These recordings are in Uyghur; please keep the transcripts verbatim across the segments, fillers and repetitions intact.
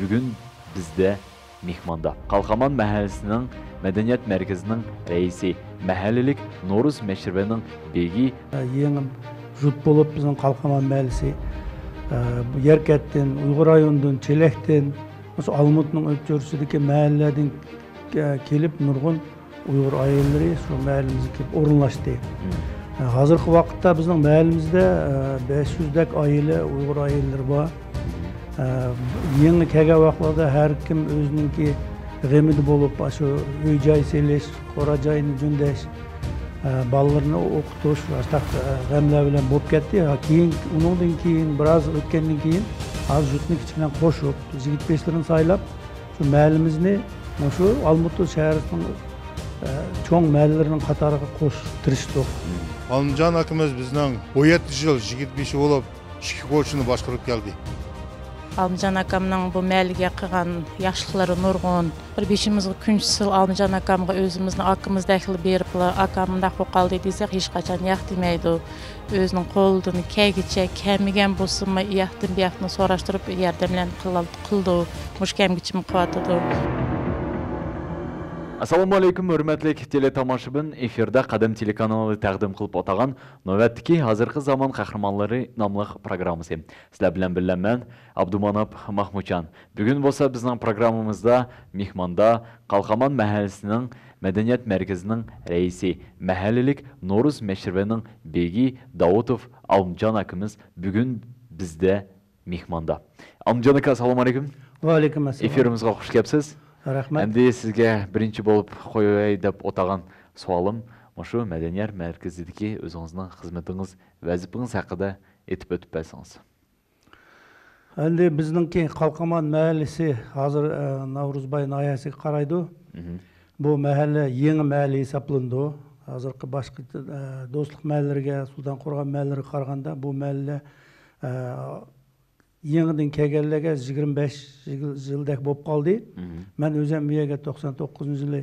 بۈگۈن بىزدە مېھماندا قالقامان مەھەللىسىنىڭ مەدەنىيەت مەركىزىنىڭ رەئىسى، مەھەللىلىك نورۇز مەشرىپىنىڭ بېگى. يېڭى جۇت بولۇپ بىزنىڭ قالقامان مەھەللىسى، ئە، بۇ يەركەنتتىن، ئۇيغۇر رايونىدىن، چېلەكتىن، مۇشۇ ئالمۇتىنىڭ ئۆپچۆرىسىدىكى مەھەللىلەردىن، ئە، كېلىپ نۇرغۇن ئۇيغۇر ئائىلىلىرى شۇ مەھەللىمىزگە كېلىپ ئورۇنلاشتى. مم. ئە، ھازىرقى ۋاقىتتا بىزنىڭ مەھەللىمىزدە، ئە، بەش يۈزدەك ئائىلە، ئۇيغۇر ئائىلىلىرى بار. مم. ئە، يېڭى كەلگەن ۋاقىتلاردا ھەر كىم ئۆزىنىڭكى غېمىدە بولۇپ، ئاشۇ ئۆي-جاي سېلىش، قورا-جاينى جۆندەش، ئە، بالىلىرىنى ئوقۇتۇش، ئاشۇنداق، ئە، غەملەر بىلەن بولۇپ كەتتى. ھا، كېيىن، ئۇنىڭدىن كېيىن، بىراز ئۆتكەندىن كېيىن، ھازىر جۇتنى كىچىك بىلەن قوشۇپ، يىگىت بېشلىرىنى سايلاپ، شۇ مەھەللىمىزنى مۇشۇ ئالمۇتا شەھىرىنىڭ، ئە، چوڭ مەھەللىلىرىنىڭ قاتارىغا قوشۇشقا تىرىشتۇق. ئالىمجان ئاكىمىز بىزنىڭ ئون يەتتە يىل يىگىت بېشى بولۇپ، ئىككى كوچىنى باشقۇرۇپ كەلدى. ئالىمجان ئاكامنىڭ بۇ مەھەللىگە قىلغان ياخشىلىقلىرى نۇرغۇن. بىر بېشىمىزغا كۈن چۈشسىلا ئالىمجان ئاكامغا ئۆزىمىزنى ئاكىمىزدەكلا بېرىپلا، «ئاكام مۇنداق بولۇپ قالدى» دېسەك، ھېچقاچان ياق دېمەيدۇ. ئۆزىنىڭ قولىدىن كەلگىچە، كەلمىگەن بولسىمۇ، ئۇياقتىن بۇياقتىن سوراشتۇرۇپ ياردەملەرنى قىلال-، قىلىدۇ. مۇشۇ كەمگىچىمۇ قىلىۋاتىدۇ. ئەسسالامۇئەلەيكۇم، ھۆرمەتلىك تېلېتاماشىبىن! ئېفىردا قەدەم تېلېكانالى تەقدىم قىلىپ ئاتىغان نۆۋەتتىكى ھازىرقى زامان قەھرىمانلىرى ناملىق پروگراممىسى. سىلەر بىلەن بىللە مەن، ئابدۇماناپ ماخمۇتجان. بۈگۈن بولسا بىزنىڭ پروگراممىمىزدا مېھماندا قالقامان مەھەللىسىنىڭ مەدەنىيەت مەركىزىنىڭ رەئىسى، مەھەللىلىك نورۇز مەشرىپىنىڭ بېگى داۋۇتوف ئالىمجان ئاكىمىز بۈگۈن بىزدە مېھماندا. ئالىمجان ئاكا، ئەسسالامۇئەلەيكۇم. ۋەئەلەيكۇم ئەسسالام. ئېفىرىمىزغا خۇش كەپسىز. رەھمەت. ئەمدى سىزگە بىرىنچى بولۇپ قوياي دەپ ئوتاغان سوئالىم مۇشۇ مەدەنىيەت مەركىزىدىكى ئۆزىڭىزنىڭ خىزمىتىڭىز، ۋەزىپىڭىز ھەققىدە ئېيتىپ ئۆتۈپ بەرسىڭىز. ئەمدى بىزنىڭكى قالقامان مەھەللىسى ھازىر، ئە، ناۋرۇزباي ناھىيەسىگە قارايدۇ. مھم. بۇ مەھەللە يېڭى مەھەللە ھېسابلىنىدۇ. ھازىرقى باشقا، ئە، دوستلۇق مەھەللىلىرىگە، سۇلتان قورغان مەھەللىلىرىگە قارىغاندا بۇ مەھەللە، ئە، يېڭىدىن كەلگەنلەرگە يىگىرمە بەش يىل، يىلدەك بولۇپ قالدى. مھم. مەن ئۆزۈم بۇ يەرگە توقسان توققۇزىنچى يىلى،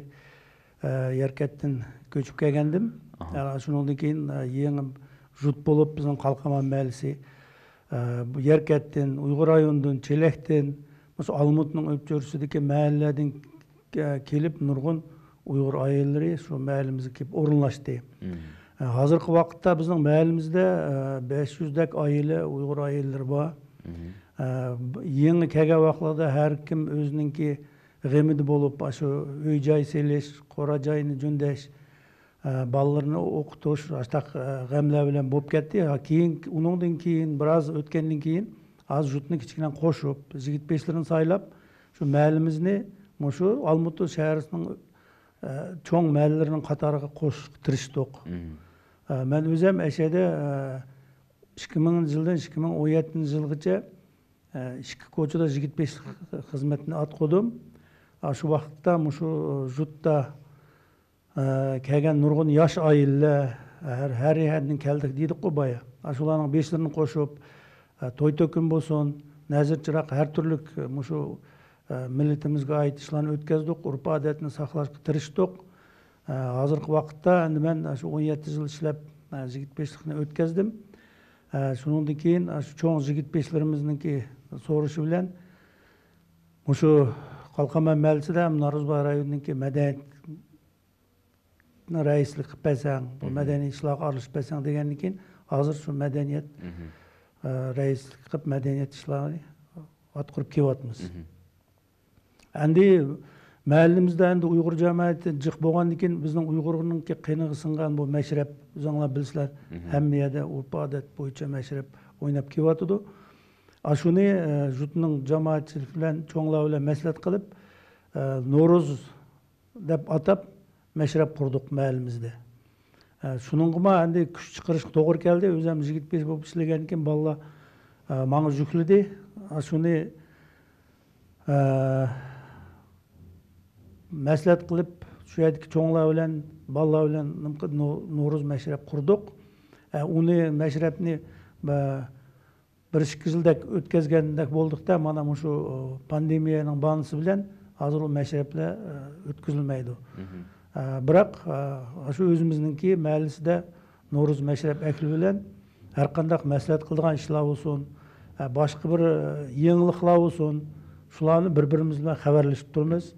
ئە، يەركەنتتىن كۆچۈپ كەلگەندىم. ئاھا. ئە، شۇنىڭدىن كېيىن، ئە، يېڭى جۇت بولۇپ بىزنىڭ قالقامان مەھەللىسى، ئە، بۇ يەركەنتتىن، ئۇيغۇر رايونىدىن، چېلەكتىن، مۇشۇ ئالمۇتىنىڭ ئۆپچۆرىسىدىكى مەھەللىلەردىن كە-، كېلىپ نۇرغۇن ئۇيغۇر ئائىلىلىرى شۇ مەھەللىمىزگە كېلىپ ئورۇنلاشتى. مم. ئە، ھازىرقى ۋاقىتتا بىزنىڭ مەھەللىمىزدە، ئە، بەش يۈزدەك ئائىلە، ئۇيغۇر ئائىلىلىرى بار. مم. ئە، ب-، يېڭى كەلگەن ۋاقىتلاردا ھەر كىم ئۆزىنىڭكى غېمىدە بولۇپ، ئاشۇ ئۆي-جاي سېلىش، قورا-جاينى جۆندەش، ئە، بالىلىرىنى ئوقۇتۇش، ئاشۇنداق، ئە، غەملەر بىلەن بولۇپ كەتتى. ھا، كېيىن، ئۇنىڭدىن كېيىن، بىراز ئۆتكەندىن كېيىن، ھازىر جۇتنى كىچىك بىلەن قوشۇپ، يىگىت بېشلىرىنى سايلاپ، شۇ مەھەللىمىزنى مۇشۇ ئالمۇتا شەھىرىنىڭ، ئە، چوڭ مەھەللىلىرىنىڭ قاتارىغا قوشۇشقا تىرىشتۇق. مم. ئە، مەن ئۆزۈم ئەشەدە، ئە، ئىككى مىڭىنچى يىلدىن ئىككى مىڭ ئون يەتتىنچى يىلغىچە، ئە، ئىككى كوچىدا يىگىت بېشلىق خىزمىتىنى ئاتقۇدۇم. ئا، شۇ ۋاقىتتا مۇشۇ جۇتتا ئە، كەلگەن نۇرغۇن ياش ئائىلىلەر، ھەر، ھەر يەردىن كەلدۇق دېدۇققۇ بايا. ئاشۇلارنىڭ بېشلىرىنى قوشۇپ، ئە، توي-تۆكۈن بولسۇن، نەزىر-چىراغ، ھەر تۈرلۈك، ئە، مۇشۇ، ئە، مىللىتىمىزگە ئائىت ئىشلارنى ئۆتكەزدۇق، ئۆرپ-ئادەتنى ساقلاشقا تىرىشتۇق. ئە، ھازىرقى ۋاقىتتا ئەمدى مەن شۇ ئون يەتتە يىل ئىشلەپ، ئە، يىگىت بېشلىقنى ئۆتكەزدىم. ئە، شۇنىڭدىن كېيىن، ئە، شۇ چوڭ يىگىت بېشلىرىمىزنىڭكى سورىشى بىلەن مۇشۇ قالقامان مەھەللىسىدە ھەم نورۇزباي رايونىنىڭكى مەدەنىيەت رەئىسلىك قىلىپ بەرسەڭ، بۇ مەدەنىي ئىشلارغا ئارىلىشىپ بەرسەڭ دېگەندىن كېيىن، ھازىر شۇ مەدەنىيەت، ئە، رەئىسلىك قىلىپ مەدەنىيەت ئىشلارنى ئاتقۇرۇپ كېلىۋاتىمىز. ئەمدى مەھەللىمىزدە ئەمدى ئۇيغۇر جامائىتى جىق بولغاندىن كېيىن، بىزنىڭ ئۇيغۇرنىڭكى قېنىغا سىڭغان بۇ مەشرەپ، ئۆزۈڭلار بىلىسىلەر، ھەممە يەردە ئۆرپ-ئادەت بويىچە مەشرەپ ئويناپ كېلىۋاتىدۇ. ئاشۇنى، ئە، جۇتنىڭ جامائەتچىلىكى بىلەن، چوڭلار بىلەن مەسلىھەت قىلىپ، ئە، نورۇز دەپ ئاتاپ مەشرەپ قۇردۇق مەھەللىمىزدە. ئە، شۇنىڭغىمۇ ئەمدى كۈچ چىقىرىشقا توغرا كەلدى. ئۆزۈم يىگىت بېشى بولۇپ ئىشلىگەندىن كېيىن بالىلار، ئە، ماڭا يۈكلىدى. ئە، شۇنى، ئە، مەسلىھەت قىلىپ، شۇ يەردىكى چوڭلار بىلەن، بالىلار بىلەن نېمە قىل-، نو-، نورۇز مەشرەپ قۇردۇق. ئە، ئۇنى، مەشرەپنى، ئە، بىر ئىككى يىلدەك ئۆتكەزگەندەك بولدۇق-تە، مانا مۇشۇ پاندېمىيەنىڭ باھانىسى بىلەن ھازىر ئۇ مەشرەپلەر، ئە، ئۆتكۈزۈلمەيدۇ. ئە، بىراق، ئە، شۇ ئۆزىمىزنىڭكى مەھەللىسىدە نورۇز مەشرەپ ئەھلى بىلەن ھەر قانداق مەسلىھەت قىلىدىغان ئىشلار بولسۇن، ئە، باشقا بىر، ئە، يېڭىلىقلار بولسۇن، شۇلارنى بىر-بىرىمىز بىلەن خەۋەرلىشىپ تۇرىمىز.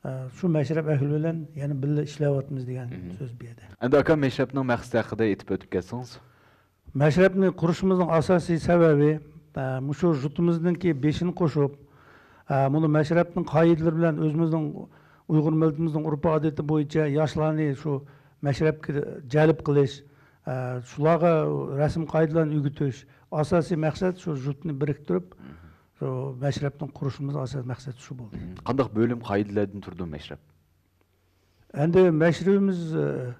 ئە، شۇ مەشرەپ ئەھلى بىلەن يەنە بىللە ئىشلەۋاتىمىز دېگەن سۆز بۇ يەردە. ئەمدى ئاكا، مەشرەپنىڭ مەقسىتى ھەققىدە ئېيتىپ ئۆتۈپ كەتسىڭىز. مەشرەپنى قۇرۇشىمىزنىڭ ئاساسىي سەۋەبى، ئە، مۇشۇ جۇتىمىزنىڭكى بېشىنى قوشۇپ، ئە، مۇنۇ مەشرەپنىڭ قائىدىلىرى بىلەن ئۆزىمىزنىڭ ئۇيغۇر مىللىتىمىزنىڭ ئۆرپ-ئادىتى بويىچە ياشلارنى شۇ مەشرەپكە جەلپ قىلىش، ئە، شۇلارغا رەسىم-قائىدىلارنى ئۆگىتىش. ئاساسىي مەقسەت شۇ جۇتنى بىرىكتۈرۈپ، شۇ مەشرەپنىڭ قۇرۇشىمىز ئاساسىي مەقسەت شۇ بولدى. قانداق بۆلۈم، قائىدىلەردىن تۇرىدۇ مەشرەپ؟ ئەمدى مەشرىپىمىز، ئە،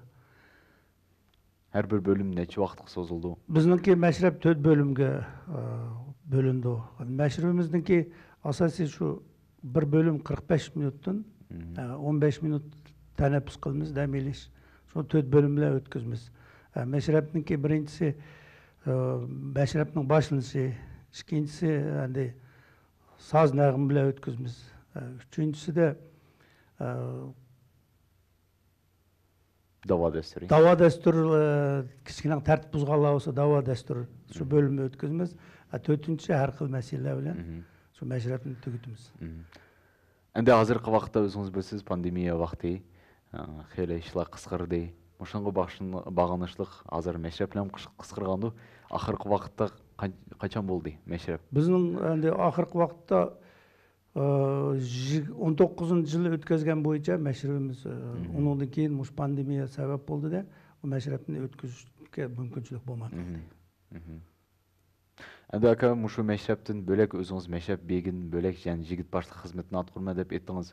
ھەر بىر بۆلۈم نەچچە ۋاقىتقا سوزۇلىدۇ؟ بىزنىڭكى مەشرەپ تۆت بۆلۈمگە، ئە، بۆلۈنىدۇ. مەشرىپىمىزنىڭكى ئاساسىي شۇ بىر بۆلۈم قىرىق بەش مىنۇتتىن، ئە، ئون بەش مىنۇت تەنەپپۇس قىلىمىز، دەم ئېلىش. شۇ تۆت بۆلۈم بىلەن ئۆتكۈزىمىز. ئە، مەشرەپنىڭكى بىرىنچىسى، ئە، مەشرەپنىڭ باشلىنىشى، ئىككىنچىسى، ئەمدى ساز نەغمە بىلەن ئۆتكۈزىمىز. ئە، ئۈچىنچىسىدە، ئە، داۋا دەستۇرى. داۋا دەستۇر، ئە، كىچىككىنە تەرتىپ بۇزغانلار بولسا، داۋا دەستۇر شۇ بۆلۈمنى ئۆتكۈزىمىز. ئە، تۆتىنچى ھەر خىل مەسىلىلەر بىلەن شۇ مەشرەپنى تۈگىتىمىز. ئەمدى ھازىرقى ۋاقىتتا ئۆزىڭىز بىلىسىز، پاندېمىيە ۋاقتى، ئە، خېلى ئىشلار قىسقىردى. مۇشۇنىڭغا باغىشلىن-، باغلىنىشلىق ھازىر مەشرەپلەرمۇ قىس-، قىسقىرغاندۇ. ئاخىرقى ۋاقىتتا قان-، قاچان بولدى مەشرەپ؟ بىزنىڭ ئەمدى ئاخىرقى ۋاقىتتا، ئە، يىگ-، ئون توققۇزىنچى يىلى ئۆتكۈزگەن بويىچە مەشرىپىمىز، ئە، ئۇنىڭدىن كېيىن مۇشۇ پاندېمىيە سەۋەب بولدى-دە، بۇ مەشرەپنى ئۆتكۈزۈشكە مۇمكىنچىلىك بولماي قالدى. ئەمدى ئاكا، مۇشۇ مەشرەپتىن بۆلەك، ئۆزىڭىز مەشرەپ بېگىدىن بۆلەك يەنە يىگىت باشلىق خىزمىتىنى ئاتقۇرىمەن دەپ ئېيتتىڭىز.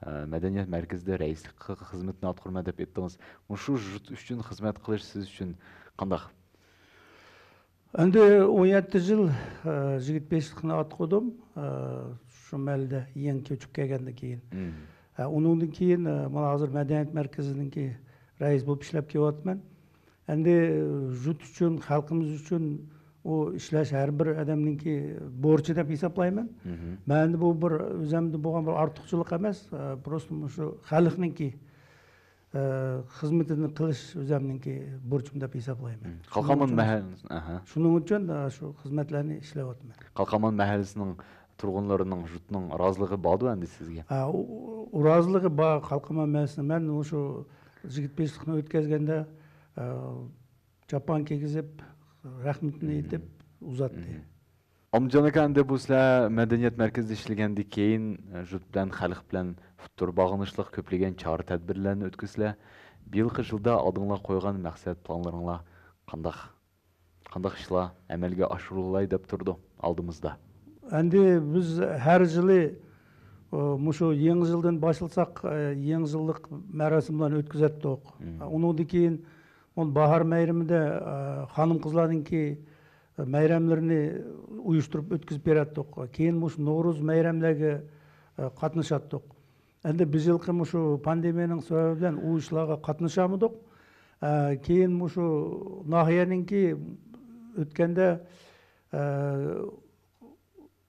ئە، مەدەنىيەت مەركىزىدە رەئىسلىك خىزمىتىنى ئاتقۇرىمەن دەپ ئېيتتىڭىز. مۇشۇ يۇرت ئۈچۈن خىزمەت قىلىش سىز ئۈچۈن قانداق؟ ئەمدى ئون يەتتە يىل، ئە، يىگىت بېشلىقنى ئاتقۇدۇم. ئە، شۇ مەھەلدە يېڭى كۆچۈپ كەلگەندىن كېيىن. ئە، ئۇنىڭدىن كېيىن، ئە، مانا ھازىر مەدەنىيەت مەركىزىنىڭكى رەئىسى بولۇپ ئىشلەپ كېلىۋاتىمەن. ئەمدى يۇرت ئۈچۈن، خەلقىمىز ئۈچۈن ئۇ ئىشلەش ھەر بىر ئادەمنىڭكى بورچى دەپ ھېسابلايمەن. مەندە بۇ بىر ئۆزۈمدە بولغان بىر ئارتۇقچىلىق ئەمەس، ئە، پروستو مۇشۇ خەلقنىڭكى، ئە، خىزمىتىنى قىلىش ئۆزۈمنىڭكى بورچۇم دەپ ھېسابلايمەن. قالقانمان مەھەل-، ئەھە. شۇنىڭ ئۈچۈن، ئە، شۇ خىزمەتلەرنى ئىشلەۋاتىمەن. قالقانمان مەھەللىسىنىڭ تۇرغۇنلىرىنىڭ، يۇرتنىڭ رازىلىقى باردۇ ئەمدى سىزگە؟ ھە، ئۇ، ئۇ رازىلىقى بار قالقانمان مەھەللىسىنىڭ. مەن مۇشۇ يىگىت بېشلىقنى ئۆتكۈزگەندە، ئە، چاپان كىيگۈزۈپ، رەھمىتىنى ئېيتىپ ئۇزاتتى. ئالىمجان ئاكا، ئەمدى بۇ سىلەر مەدەنىيەت مەركىزىدە ئىشلىگەندىن كېيىن، يۇرت بىلەن، خەلق بىلەن ئۇتتۇرا باغلىنىشلىق كۆپلىگەن چارە-تەدبىرلەرنى ئۆتكۈزىسىلەر. بىيىلقى يىلدا ئالدىڭلار قويغان مەقسەت پىلانلىرىڭلار قانداق؟ قانداق ئىشلار ئەمەلگە ئاشۇرۇلاي دەپ تۇرىدۇ ئالدىمىزدا؟ ئەمدى بىز ھەر يىلى، ئۇ، مۇشۇ يېڭى يىلدىن باشلىساق، ئە، يېڭى يىللىق مەراسىملارنى ئۆتكۈزەتتۇق. ئۇنىڭدىن كېيىن، ئۇ باھار مەيرىمىدە، ئە، خانىم-قىزلارنىڭكى، ئە، مەيرەملىرىنى ئۇيۇشتۇرۇپ ئۆتكۈزۈپ بېرەتتۇق. كېيىن مۇشۇ نورۇز مەيرەملەرگە، ئە، قاتنىشاتتۇق. ئەمدى بىز يىلقى مۇشۇ پاندېمىيەنىڭ سەۋەبى بىلەن ئۇ ئىشلارغا قاتنىشالمىدۇق. ئە، كېيىن مۇشۇ ناھىيەنىڭكى ئۆتكەندە، ئە،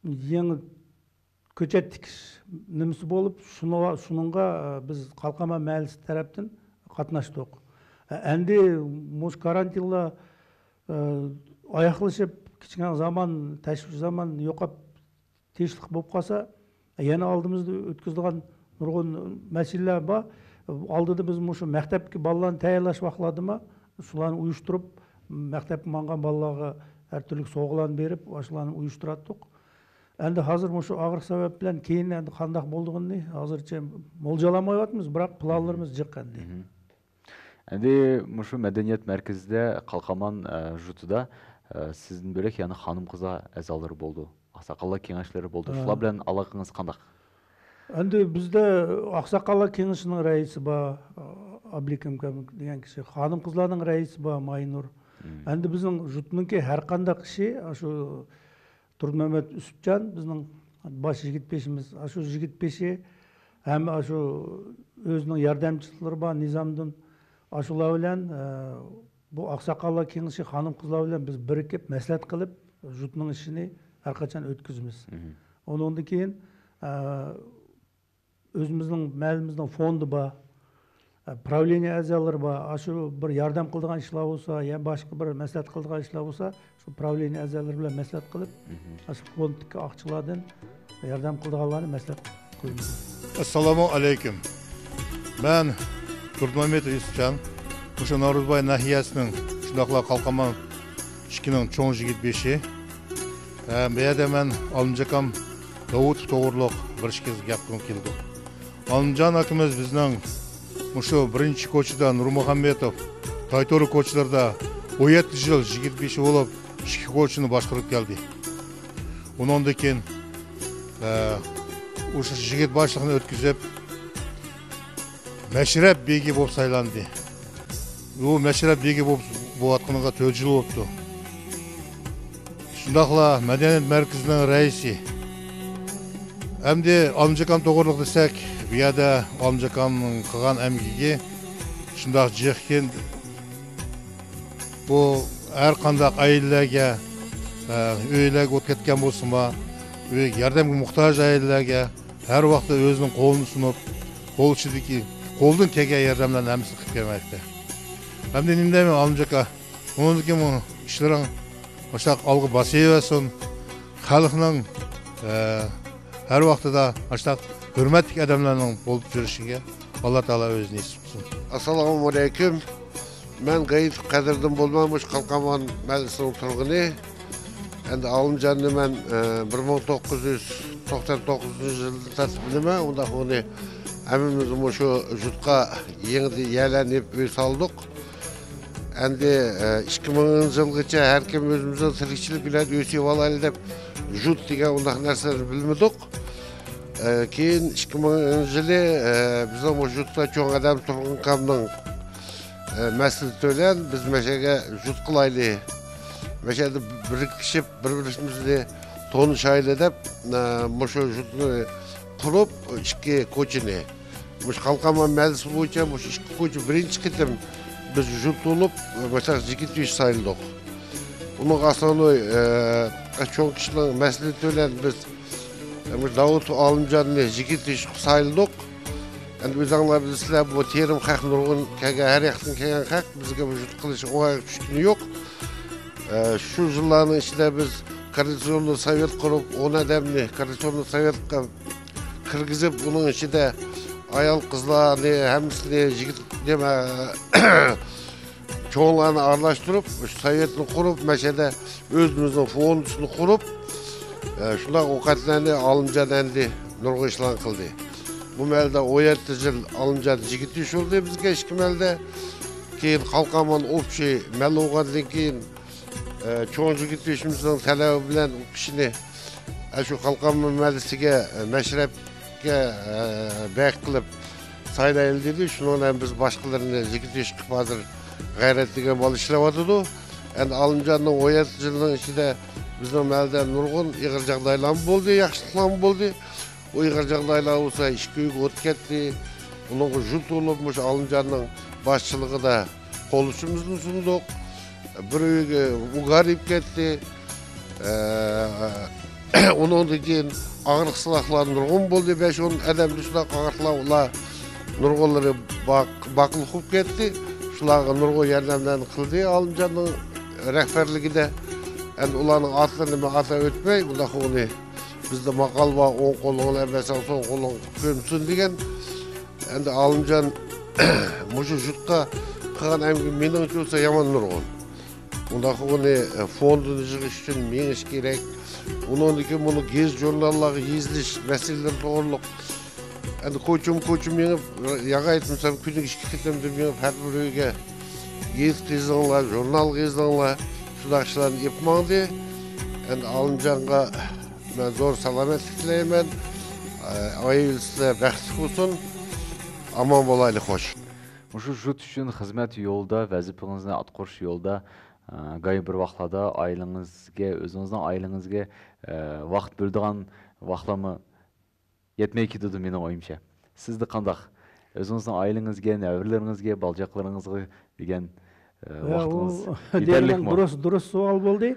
يېڭى كۆچەت تىكىش نېمىسى بولۇپ، شۇنىڭغا، شۇنىڭغا، ئە، بىز قالقانمان مەھەللىسى تەرەپتىن قاتناشتۇق. ئە، ئەمدى مۇشۇ كارانتىنلار، ئە، ئاياغلىشىپ، كىچىككىنە زامان، تەشۋىش زامان يوقاپ، تىنچلىق بولۇپ قالسا، يەنە ئالدىمىزدا ئۆتكۈزىدىغان نۇرغۇن مەسىلىلەر بار. ئالدىدا بىز مۇشۇ مەكتەپكە بالىلارنى تەييارلاش ۋاقىتلاردىمۇ شۇلارنى ئۇيۇشتۇرۇپ، مەكتەپكە ماڭغان بالىلارغا ھەر تۈرلۈك سوۋغىلارنى بېرىپ، ئاشۇلارنى ئۇيۇشتۇراتتۇق. ئەمدى ھازىر مۇشۇ ئاغرىق سەۋەب بىلەن كېيىن ئەمدى قانداق بولىدىغىنىنى ھازىرچە مولجالالمايۋاتىمىز، بىراق پىلانلىرىمىز جىق ئەمدى. ئەمدى مۇشۇ مەدەنىيەت مەركىزىدە، قالقانمان، ئە، يۇرتىدا، ئە، سىزدىن بۆلەك يەنە خانىم-قىزلار ئەزالىرى بولىدۇ، ئاقساقاللار كېڭەشلىرى بولىدۇ. شۇلار بىلەن ئالاقىڭىز قانداق؟ ئەمدى بىزدە ئاقساقاللار كېڭىشىنىڭ رەئىسى بار، ئابلىكىم دېگەن كىشى، خانىم-قىزلارنىڭ رەئىسى بار، ماينۇر. ئەمدى بىزنىڭ يۇرتنىڭكى ھەر قانداق ئىشى، شۇ تۇردىمەمەت يۈسۈپجان بىزنىڭ باش يىگىت بېشىمىز. ئاشۇ يىگىت بېشى ھەم ئاشۇ ئۆزىنىڭ ياردەمچىلىرى بار، نىزامدىن، ئاشۇلار بىلەن، ئە، بۇ ئاقساقاللار كېڭىشى خانىم-قىزلار بىلەن بىز بىرىكىپ، مەسلىھەت قىلىپ، يۇرتنىڭ ئىشىنى ھەر قاچان ئۆتكۈزىمىز. ئۇنىڭدىن كېيىن، ئە، ئۆزىمىزنىڭ، مەھەللىمىزنىڭ فوندى بار. ئە، پراۋلېنىيە ئەزالىرى بار. ئاشۇ بىر ياردەم قىلىدىغان ئىشلار بولسا، يا باشقا بىر مەسلىھەت قىلىدىغان ئىشلار بولسا، شۇ پراۋلېنىيە ئەزالىرى بىلەن مەسلىھەت قىلىپ، ئاشۇ فوندتىكى ئاقچىلاردىن ياردەم قىلىدىغانلارنى مەسلىھەت قىلىمىز. ئەسسالامۇ ئەلەيكۇم. مەن تۇردىمامېتوف يۈسۈپجان. مۇشۇ ناۋرۇزباي ناھىيەسىنىڭ، شۇنداقلا قالقانمان ئىككىنىڭ چوڭ يىگىت بېشى. ھە، بۇ يەردە مەن ئالىمجان ئاكام داۋۇتوف توغرۇلۇق بىر ئىككى گەپ قىلغۇم كېلىدۇ. ئالىمجان ئاكىمىز بىزنىڭ مۇشۇ بىرىنچى كوچىدا، نۇرمۇھەممەتوف، تايتورۇ كوچىلىرىدا ئون يەتتە يىل يىگىت بېشى بولۇپ، ئىككى كوچىنى باشقۇرۇپ كەلدى. ئۇنىڭدىن كېيىن، ئە، ئۇ يىگىت باشلىقنى ئۆتكۈزۈپ، مەشرەپ بېگى بولۇپ سايلاندى. ئۇ مەشرەپ بېگى بولۇپ، بولۇۋاتقىنىغا تۆت يىل بوپتۇ. شۇنداقلا مەدەنىيەت مەركىزىنىڭ رەئىسى. ئەمدى ئالىمجان ئاكام توغرۇلۇق دېسەك، بۇ يەردە ئالىمجان ئاكامنىڭ قىلغان ئەمگىكى شۇنداق جىقكىن، بۇ ھەر قانداق ئائىلىلەرگە، ئە، ئۆيلەرگە ئوت كەتكەن بولسىمۇ، ئۆي، ياردەمگە موھتاج ئائىلىلەرگە ھەر ۋاقىتتا ئۆزىنىڭ قولىنى سۇنۇپ، قول ئىچىدىكى، قولىدىن كەلگەن ياردەملەرنى ھەممىسىنى قىلىپ كەلمەكتە. ئەمدى نېمە دەيمەن، ئالىمجان ئاكا؟ ئۇنىڭدىن كېيىن بۇ ئىشلىرىڭ ئاشۇنداق ئالغا باسىۋەرسۇن. خەلقنىڭ، ئە، ھەر ۋاقتىدا ئاشۇنداق ھۆرمەتلىك ئادەملەرنىڭ بولۇپ يۈرۈشىگە ئاللا تائالا ئۆزى نېسىپ قىلسۇن. ئەسسالامۇ ئەلەيكۇم. مەن غەيىتۇ قەدىردىن بولىمەن، مۇشۇ قالقانمان مەھەللىسىنىڭ تۇرغۇنى. ئەمدى ئالىمجاننى مەن، ئە، بىر مىڭ توققۇز يۈز توقسان توققۇزىنچى يىلدىن تارتىپ بىلىمەن. ئۇنداق ئۇنى ھەممىمىز مۇشۇ يۇرتقا يېڭىدىن يەرلەرنى يېپىپ ئۆي سالدۇق. ئەمدى، ئە، ئىككى مىڭىنچى يىلغىچە ھەر كىم ئۆزىمىزنىڭ تىرىكچىلىك بىلەن ئۆي سېلىۋالايلى دەپ، يۇرت دېگەن ئۇنداق نەرسىنى بىلمىدۇق. ئە، كېيىن ئىككى مىڭىنچى يىلى، ئە، بىزنىڭ مۇشۇ يۇرتتا چوڭ ئادەم تۇرغۇن ئاكامنىڭ، ئە، مەسلىھىتى بىلەن بىز مەشەگە يۇرت قىلايلى، مەشەدە بىرىكىشىپ، بىر-بىرىمىزنى تونۇشايلى دەپ، ئە، مۇشۇ يۇرتنى قۇرۇپ، ئىككى كوچىنى، مۇشۇ قالقانمان مەھەللىسى بويىچە مۇشۇ ئىككى كوچا بىرىنچى قېتىم بىز يۇرت بولۇپ، مەسىلەن، يىگىت ئۆيى سايلىدۇق. ئۇنىڭغا ئاساسەن، ئە، چوڭ كىشىنىڭ مەسلىھىتى بىلەن بىز، ئە، مۇشۇ داۋۇت ئالىمجاننى يىگىت ئۆيى سايلىدۇق. ئەمدى ئۆزۈڭلار بىلىسىلەر، بۇ تېرىم خەق نۇرغۇن كەلگەن، ھەر ياقتىن كەلگەن خەق، بىزگە بۇ يۇرت قىلىش ئوڭايغا چۈشكىنى يوق. ئە، شۇ يىللارنىڭ ئىچىدە بىز كوردىناتسىيوننى سوۋېت قۇرۇپ، ئون ئادەمنى كوردىناتسىيوننى سوۋېتقا كىرگۈزۈپ، ئۇنىڭ ئىچىدە ئايال-قىزلارنى، ھەممىسىنى، يىگىت، نېمە، چوڭلارنى ئارىلاشتۇرۇپ، سوۋېتنى قۇرۇپ، مەشەدە ئۆزىمىزنىڭ فوندىسىنى قۇرۇپ، ئە، شۇنداق ئوقەتلەرنى ئالىمجان ئەمدى نۇرغۇن ئىشلارنى قىلدى. بۇ مەھەلدە ئون يەتتە يىل ئالىمجان يىگىت ئۆيى بولدى بىزگە ئىككى مەھەلدە. كېيىن قالقانمان ئوبشىي مەھەللە بولغاندىن كېيىن، ئە، چوڭ يىگىت ئۆيىمىزنىڭ تەلەپى بىلەن ئۇ كىشىنى ئاشۇ قالقانمان مەھەللىسىگە، ئە، مەشرەپكە، ئە، بەگ قىلىپ سايلايلى دېدى. شۇنىڭ بىلەن بىز باشقىلىرىنى يىگىت ئۆيى قىلىپ ھازىر غەيرەت دېگەن بالا ئىشلەۋاتىدۇ. ئەمدى ئالىمجاننىڭ ئون يەتتە يىلنىڭ ئىچىدە بىزنىڭ مەھەللىدە نۇرغۇن ئېغىر جاغدايلارمۇ بولدى، ياخشىلىقلارمۇ بولدى. ئۇ ئېغىر جاغدايلار بولسا ئىككى ئۆيگە ئوت كەتتى. ئۇنىڭغا يۇرت بولۇپ مۇشۇ ئالىمجاننىڭ باشچىلىقىدا قول ئۇچىمىزنى سۇندۇق. بىر ئۆيگە ئۇگار يېيىپ كەتتى. ئە، ئۇنىڭدىن كېيىن ئاغرىقسىزلىقلار نۇرغۇن بولدى. بەش-ئون ئادەم شۇنداق ئاغرىقلار، ئۇلار نۇرغۇنلىرى باق-، باقلىق بولۇپ كەتتى. شۇلارغا نۇرغۇن ياردەملەرنى قىلدى ئالىمجاننىڭ رەھبەرلىكىدە. ئەمدى ئۇلارنىڭ ئاتلىرىنى مەن ئاتاپ ئۆتمەي، ئۇنداق ئۇنى بىزدە ماقال بار، ئوڭ قولۇڭنى ئەمەسەڭ سول قولۇڭ كۆمسۇن دېگەن. ئەمدى ئالىمجان مۇشۇ يۇرتقا قىلغان ئەمگىكى مېنىڭچە بولسا يامان نۇرغۇن. ئۇنداق ئۇنى، ئە، فوندىنى يىغىش ئۈچۈن مېڭىش كېرەك. ئۇنىڭدىن كېيىن بۇنى گېزىت ژۇرناللارغا يېزىلىش مەسىلىلىرى توغرۇلۇق. ئەمدى كوچىمۇ كوچا مېڭىپ، ياغا ئېيتمىسام كۈنىگە ئىككى قېتىمدىن مېڭىپ، ھەر بىر ئۆيگە گېزىت يېزىڭلار، ژۇرنال يېزىڭلار، شۇنداق ئىشلارنى ئېلىپ ماڭدى. ئەمدى ئالىمجانغا مەن زور سالامەتلىك تىلەيمەن. ئائىلىسى بەختلىك بولسۇن. ئامان بولايلى، خوش. مۇشۇ يۇرت ئۈچۈن خىزمەت يولىدا، ۋەزىپىڭىزنى ئاتقۇرۇش يولىدا، ئە، گاي بىر ۋاقىتلاردا ئائىلىڭىزگە، ئۆزىڭىزنىڭ ئائىلىڭىزگە، ئە، ۋاقىت بۆلىدىغان ۋاقىتلارمۇ يەتمەي كېتىدۇ، مېنىڭ ئويۇمچە. سىزدە قانداق؟ ئۆزىڭىزنىڭ ئائىلىڭىزگە، نەۋرىلىرىڭىزگە، بالىچاقلىرىڭىزغا دېگەن، ئە، يا، ۋاقتىڭىز ئۇ دېگەن يېتەرلىكمۇ؟ دۇرۇس، دۇرۇس سوئال بولدى.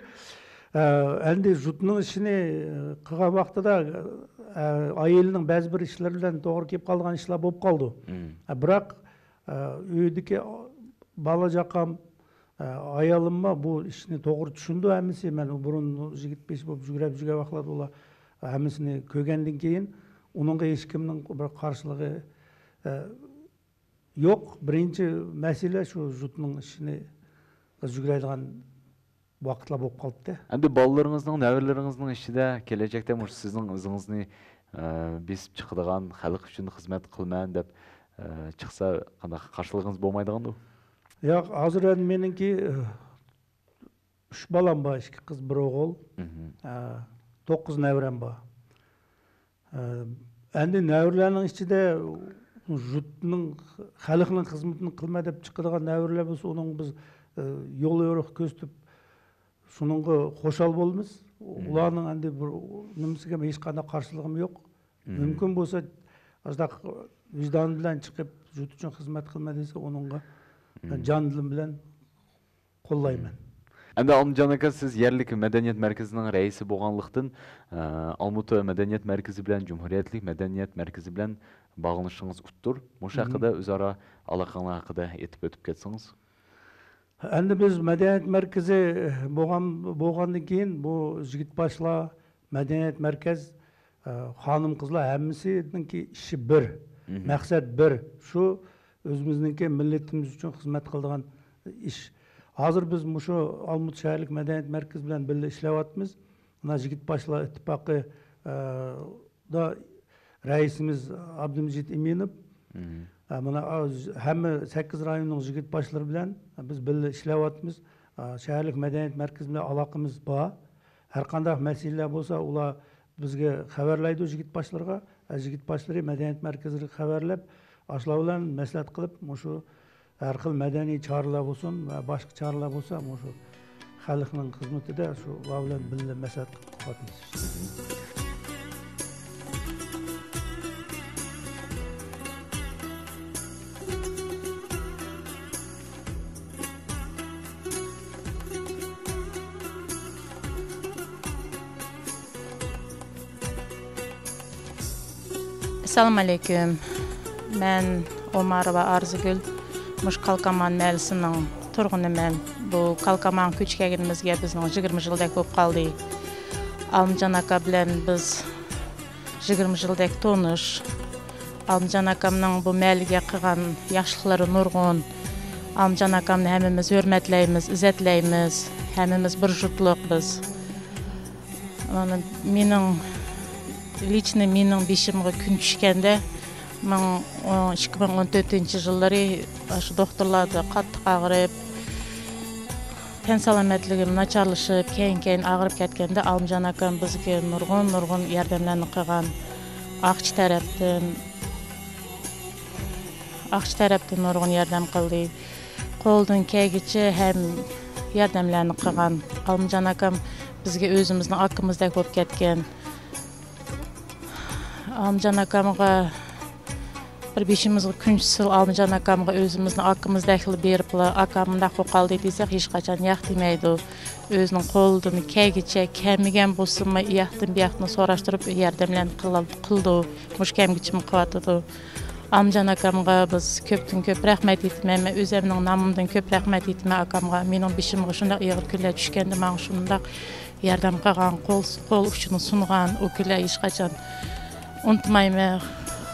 ئە، ئەمدى يۇرتنىڭ ئىشىنى، ئە، قىلغان ۋاقتىدا، ئە، ئائىلىنىڭ بەزى بىر ئىشلىرى بىلەن توغرا كېلىپ قالىدىغان ئىشلار بولۇپ قالىدۇ. مم. ئە، بىراق، ئە، ئۆيدىكى بالا-چاقام، ئە، ئايالىممۇ بۇ ئىشنى توغرا چۈشىنىدۇ ھەممىسى. مەن بۇرۇن يىگىت بېشى بولۇپ يۈگرەپ يۈرگەن ۋاقىتلاردا ئۇلار ھەممىسىنى كۆرگەندىن كېيىن، ئۇنىڭغا ھېچكىمنىڭ بىر قارشىلىقى، ئە، يوق. بىرىنچى مەسىلە شۇ جۇتنىڭ ئىشىنى قىز يۈگرەيدىغان ۋاقىتلار بولۇپ قالدى. ئەمدى بالىلىرىڭىزنىڭ، نەۋرىلىرىڭىزنىڭ ئىچىدە كېلەچەكتە مۇشۇ سىزنىڭ ئىزىڭىزنى، ئە، بېسىپ چىقىدىغان، خەلق ئۈچۈن خىزمەت قىلىمەن دەپ، ئە، چىقسا قانداق قارشىلىقىڭىز بولمايدىغاندۇ؟ ياق، ھازىر ئەمدى مېنىڭكى، ئە، ئۈچ بالام بار، ئىككى قىز، بىر ئوغۇل. مھم. ئە، توققۇز نەۋرەم بار. ئە، ئەمدى نەۋرىلەرنىڭ ئىچىدە يۇرتنىڭ، خەلقنىڭ خىزمىتىنى قىلما دەپ چىقىدىغان نەۋرىلەر بولسا، ئۇنىڭ بىز، ئە، يول يورۇق كۆرسىتىپ، شۇنىڭغا خۇشال بولىمىز. مم. ئۇلارنىڭ ئەمدى بىر نېمىسىگە ھېچقانداق قارشىلىقىم يوق. مم. مۇمكىن بولسا، ئاشۇنداق ۋىجدان بىلەن چىقىپ، يۇرت ئۈچۈن خىزمەت قىلما دېسە، ئۇنىڭغا مەن مم. جان دىلىم بىلەن قوللايمەن. ئەمدى ئالىمجان ئاكا، سىز يەرلىك مەدەنىيەت مەركىزىنىڭ رەئىسى بولغانلىقتىن، ئە، ئالمۇتا مەدەنىيەت مەركىزى بىلەن، جۇمھۇرىيەتلىك مەدەنىيەت مەركىزى بىلەن باغلىنىشىڭىز ئۇتتۇر. مۇشۇ مم. ھەققىدە، ئۆزئارا ئالاقىڭلار ھەققىدە ئېيتىپ ئۆتۈپ كەتسىڭىز. ئەمدى بىز مەدەنىيەت مەركىزى بولغان، بولغاندىن كېيىن، بۇ يىگىت باشلار، مەدەنىيەت مەركەز، ئە، خانىم قىزلار ھەممىسىنىڭكى ئىشى بىر، مھم. مەقسەت بىر. شۇ ئۆزىمىزنىڭكى مىللىتىمىز ئۈچۈن خىزمەت قىلىدىغان ئىش. ھازىر بىز مۇشۇ ئالمۇتا شەھەرلىك مەدەنىيەت مەركىزى بىلەن بىللە ئىشلەۋاتىمىز. مانا يىگىت باشلار ئىتتىپاقى، ئە، دا رەئىسىمىز ئابدۇمىجىت ئىمىنوف. مم. ئە، مانا، ئا، ھەممە سەككىز رايوننىڭ يىگىت باشلىرى بىلەن بىز بىللە ئىشلەۋاتىمىز. ئا، شەھەرلىك مەدەنىيەت مەركىزى بىلەن ئالاقىمىز بار. ھەر قانداق مەسىلىلەر بولسا، ئۇلار بىزگە خەۋەرلەيدۇ، يىگىت باشلىرىغا. ئە، يىگىت باشلىرى مەدەنىيەت مەركىزىگە خەۋەرلەپ، ئاشۇلار بىلەن مەسلىھەت قىلىپ، مۇشۇ ھەر خىل مەدەنىي چارىلەر بولسۇن ۋە باشقا چارىلەر بولسا، مۇشۇ خەلقنىڭ خىزمىتىدە شۇلار بىلەن بىللە مەسلىھەت قىلىپ قىلىۋاتىمىز. ئەسسالامۇ ئەلەيكۇم. مەن ئومارova ئارزۇگۈل. مۇشۇ كالكامان مەھەللىسىنىڭ تۇرغۇنىمەن. بۇ كالكامانغا كۆچۈپ كەلگىنىمىزگە بىزنىڭ يىگىرمە يىلدەك بولۇپ قالدى. ئالىمجان ئاكا بىلەن بىز يىگىرمە يىلدەك تونۇش. ئالىمجان ئاكامنىڭ بۇ مەھەللىگە قىلغان ياخشىلىقلىرى نۇرغۇن. ئالىمجان ئاكامنى ھەممىمىز ھۆرمەتلەيمىز، ئىززەتلەيمىز. ھەممىمىز بىر جۇتلۇق بىز. مانا مېنىڭ، لىچنىي مېنىڭ بېشىمغا كۈن چۈشكەندە، مىڭ، ئىككى مىڭ ئون تۆتىنچى يىللىرى ئاشۇ دوختۇرلاردا قاتتىق ئاغرىپ، تەن سالامەتلىكىم ناچارلىشىپ، كەينى-كەينى ئاغرىپ كەتكەندە، ئالىمجان ئاكام بىزگە نۇرغۇن، نۇرغۇن ياردەملەرنى قىلغان. ئاقچا تەرەپتىن، ئاقچا تەرەپتىن نۇرغۇن ياردەم قىلدى. قولىدىن كەلگىچە ھەم ياردەملەرنى قىلغان. ئالىمجان ئاكام بىزگە ئۆزىمىزنىڭ ئاكىمىزدەك بولۇپ كەتكەن. ئالىمجان ئاكامغا بىر بېشىمىزغا كۈن چۈشسىلا، ئالىمجان ئاكامغا ئۆزىمىزنىڭ ئاكىمىزدەكلا بېرىپلا، «ئاكا، مۇنداق بولۇپ قالدى» دېسەك، ھېچقاچان ياق دېمەيدۇ. ئۆزىنىڭ قولىدىن كەلگىچە، كەلمىگەن بولسىمۇ، ئۇياقتىن، بۇياقتىن سوراشتۇرۇپ، ياردەملەرنى قىلال-، قىلىدۇ. مۇشۇ كەمگىچىمۇ قىلىۋاتىدۇ. ئالىمجان ئاكامغا بىز كۆپتىن كۆپ رەھمەت ئېيتىمەن. مەن ئۆزۈمنىڭ نامىمدىن كۆپ رەھمەت ئېيتىمەن ئاكامغا. مېنىڭ بېشىمغا شۇنداق ئېغىر كۈنلەر چۈشكەندە، ماڭا شۇنداق ياردەم قىلغان، قول، قول ئۇچىنى سۇنغان، ئۇ كۈنلەرنى ھېچقاچان ئۇنتۇمايمەن.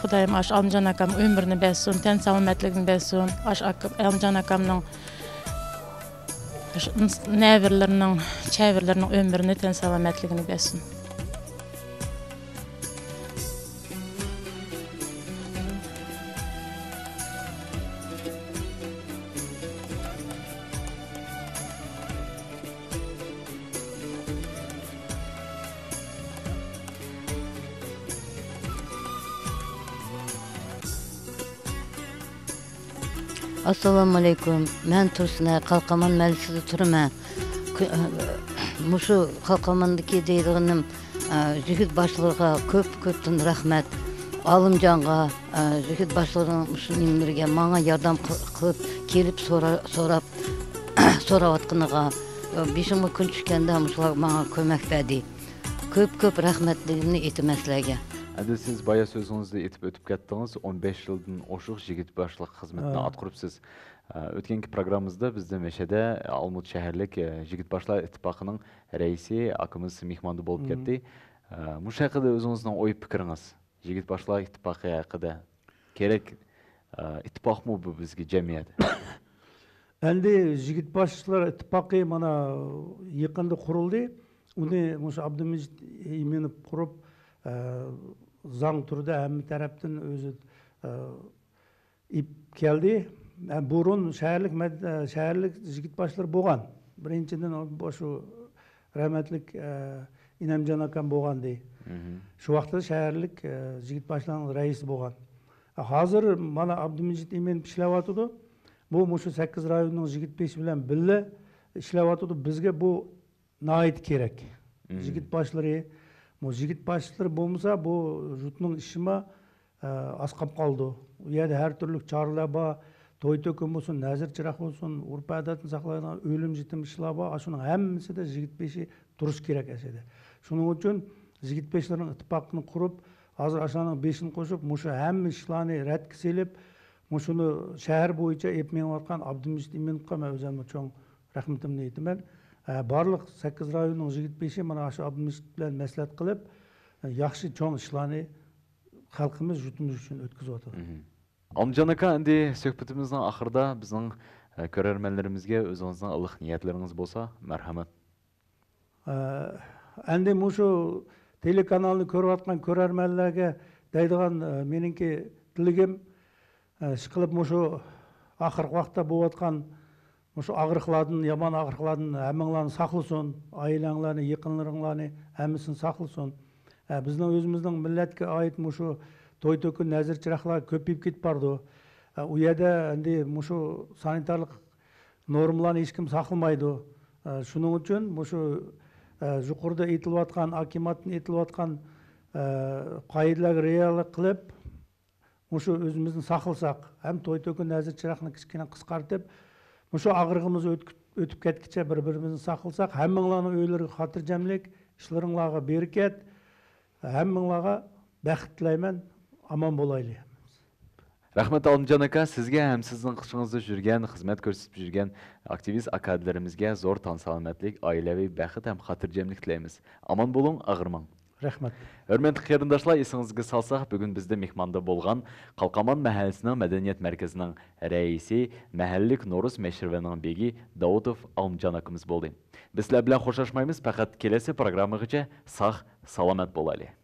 خۇدايىم ئاشۇ ئالىمجان ئاكام ئۆمرىنى بەرسۇن، تەن سالامەتلىكىنى بەرسۇن. ئاشۇ ئاكا-، ئالىمجان ئاكامنىڭ، نەۋرىلىرىنىڭ، چەۋرىلىرىنىڭ ئۆمرىنى، تەن سالامەتلىكىنى بەرسۇن. ئەسسالامۇئەلەيكۇم. مەن تۇرسۇنە، قالقامان مەھەللىسىدە تۇرىمەن. كۆ-، مۇشۇ قالقاماندىكى دەيدىغىنىم، ئە، يىگىت باشلىرىغا كۆپ، كۆپتىن رەھمەت. ئالىمجانغا، ئە، يىگىت باشلىرىنىڭ مۇشۇ نېمىلىرىگە ماڭا ياردەم قىل-، قىلىپ كېلىپ سورا-، سوراپ، سوراۋاتقىنىغا، ئە، بېشىمغا كۈن چۈشكەندە مۇشۇلار ماڭا كۆمەك بەردى. كۆپ، كۆپ رەھمەتلىكىمنى ئېيتىمەن سىلەرگە. ئەمدى سىز بايا سۆزىڭىزدە ئېيتىپ ئۆتۈپ كەتتىڭىز، ئون بەش يىلدىن ئوشۇق يىگىت باشلىق خىزمىتىنى ھە. ئاتقۇرۇپسىز. ئە، ئۆتكەنكى پروگراممىمىزدا بىزدە مەشەدە ئالمۇتا شەھەرلىك، ئە، يىگىت باشلار ئىتتىپاقىنىڭ رەئىسى ئاكىمىز مېھماندا بولۇپ مم. كەتتى. ئە، مۇشۇ ھەققىدە ئۆزىڭىزنىڭ ئوي پىكرىڭىز، يىگىت باشلار ئىتتىپاقى ھەققىدە. كېرەك، ئە، ئىتتىپاقمۇ بۇ بىزگە جەمئىيەت؟ ئەمدى يىگىت باشلار ئىتتىپاقى مانا يېقىندا قۇرۇلدى. ئۇنى مۇشۇ ئابدۇمىجىت ئىمىنوف قۇرۇپ، ئە، زاڭ تۈردە ھەممە تەرەپتىن ئۆزى، ئە، ئېلىپ كەلدى. ئە، بۇرۇن شەھەرلىك مەد-، ئە، شەھەرلىك يىگىت باشلىرى بولغان. بىرىنچىدىن، شۇ رەھمەتلىك، ئە، ئىنەمجان ئاكام بولغانىدى. شۇ ۋاقىتتا شەھەرلىك، ئە، يىگىت باشلارنىڭ رەئىسى بولغان. ھازىر مانا ئابدۇمىجىت ئىمىنوف ئىشلەۋاتىدۇ. بۇ مۇشۇ سەككىز رايوننىڭ يىگىت بېشى بىلەن بىللە ئىشلەۋاتىدۇ. بىزگە بۇ ناھايىتى كېرەك. يىگىت باشلىرى، بۇ يىگىت باشلىرى بولمىسا، بۇ يۇرتنىڭ ئىشىما، ئە، ئاسقاپ قالىدۇ. ئۇ يەردە ھەر تۈرلۈك چارىلەر بار. توي تۆكۈن بولسۇن، نەزىر چىراغ بولسۇن، ئۆرپ ئادەتنى ساقلايدىغان ئۆلۈم جېتىم ئىشلار بار. ئاشۇنىڭ ھەممىسىدە يىگىت بېشى تۇرۇش كېرەك ئەسلىدە. شۇنىڭ ئۈچۈن يىگىت بېشلىرىنىڭ ئىتتىپاقىنى قۇرۇپ، ھازىر ئاشۇلارنىڭ بېشىنى قوشۇپ، مۇشۇ ھەممە ئىشلارنى رەتكە سېلىپ، مۇشۇنى شەھەر بويىچە ئېلىپ مېڭىۋاتقان ئابدۇمىجىت ئىمىنوفقا مەن ئۆزۈممۇ چوڭ رەھمىتىمنى ئېيتىمەن. ئە، بارلىق سەككىز رايوننىڭ يىگىت بېشى مانا شۇ ئابدۇمىجىت بىلەن مەسلىھەت قىلىپ، ئە، ياخشى چوڭ ئىشلارنى خەلقىمىز، يۇرتىمىز ئۈچۈن ئۆتكۈزۈۋاتىدۇ. ئالىمجان ئاكا، ئەمدى سۆھبىتىمىزنىڭ ئاخىرىدا بىزنىڭ، ئە، كۆرەرمەنلىرىمىزگە ئۆزىڭىزنىڭ ئىللىق نىيەتلىرىڭىز بولسا، مەرھەمەت. ئە، ئەمدى مۇشۇ تېلېكانالنى كۆرۈۋاتقان كۆرەرمەنلەرگە دەيدىغان، ئە، مېنىڭكى تىلىكىم، ئە، ئىشقىلىپ مۇشۇ ئاخىرقى ۋاقىتتا بولۇۋاتقان مۇشۇ ئاغرىقلاردىن، يامان ئاغرىقلاردىن ھەممىڭلارنى ساقلىسۇن، ئائىلەڭلارنى، يېقىنلىرىڭلارنى ھەممىسىنى ساقلىسۇن. ئە، بىزنىڭ ئۆزىمىزنىڭ مىللەتكە ئائىت مۇشۇ توي تۆكۈن، نەزىر چىراغلار كۆپىيىپ كېتىپ بارىدۇ. ئە، ئۇ يەردە ئەمدى مۇشۇ سانىتارلىق نورمىلارنى ھېچكىم ساقلىمايدۇ. ئە، شۇنىڭ ئۈچۈن مۇشۇ، ئە، يۇقىرىدا ئېيتىلىۋاتقان، ئاكىماتتىن ئېيتىلىۋاتقان، ئە، قائىدىلەرگە رىئايە قىلىپ، مۇشۇ ئۆزىمىزنى ساقلىساق، ھەم توي تۆكۈن، نەزىر چىراغنى كىچىككىنە قىسقارتىپ، مۇشۇ ئاغرىقىمىز ئۆتۈپ، ئۆتۈپ كەتكىچە بىر-بىرىمىزنى ساقلىساق، ھەممىڭلارنىڭ ئۆيلىرىگە خاتىرجەملىك، ئىشلىرىڭلارغا بەرىكەت، ھەممىڭلارغا بەخت تىلەيمەن، ئامان بولايلى. رەھمەت، ئالىمجان ئاكا، سىزگە ھەم سىزنىڭ قېشىڭىزدا يۈرگەن، خىزمەت كۆرسىتىپ يۈرگەن ئاكتىۋىست ئاكادىلىرىمىزگە زور تان سالامەتلىك، ئائىلىۋى بەخت ھەم خاتىرجەملىك تىلەيمىز. ئامان بولۇڭ، ئاغرىماڭ. رەھمەت. ھۆرمەتلىك قېرىنداشلار، ئېسىڭىزگە سالساق، بۈگۈن بىزدە مېھماندا بولغان قالقامان مەھەللىسىنىڭ مەدەنىيەت مەركىزىنىڭ رەئىسى، مەھەللىلىك نورۇز مەشرىۋىنىڭ بېگى داۋۇتوف ئالىمجان ئاكىمىز بولدى. بىز سىلەر بىلەن خوشلاشمايمىز، پەقەت كېلەسى پروگراممىغىچە ساق، سالامەت بولايلى.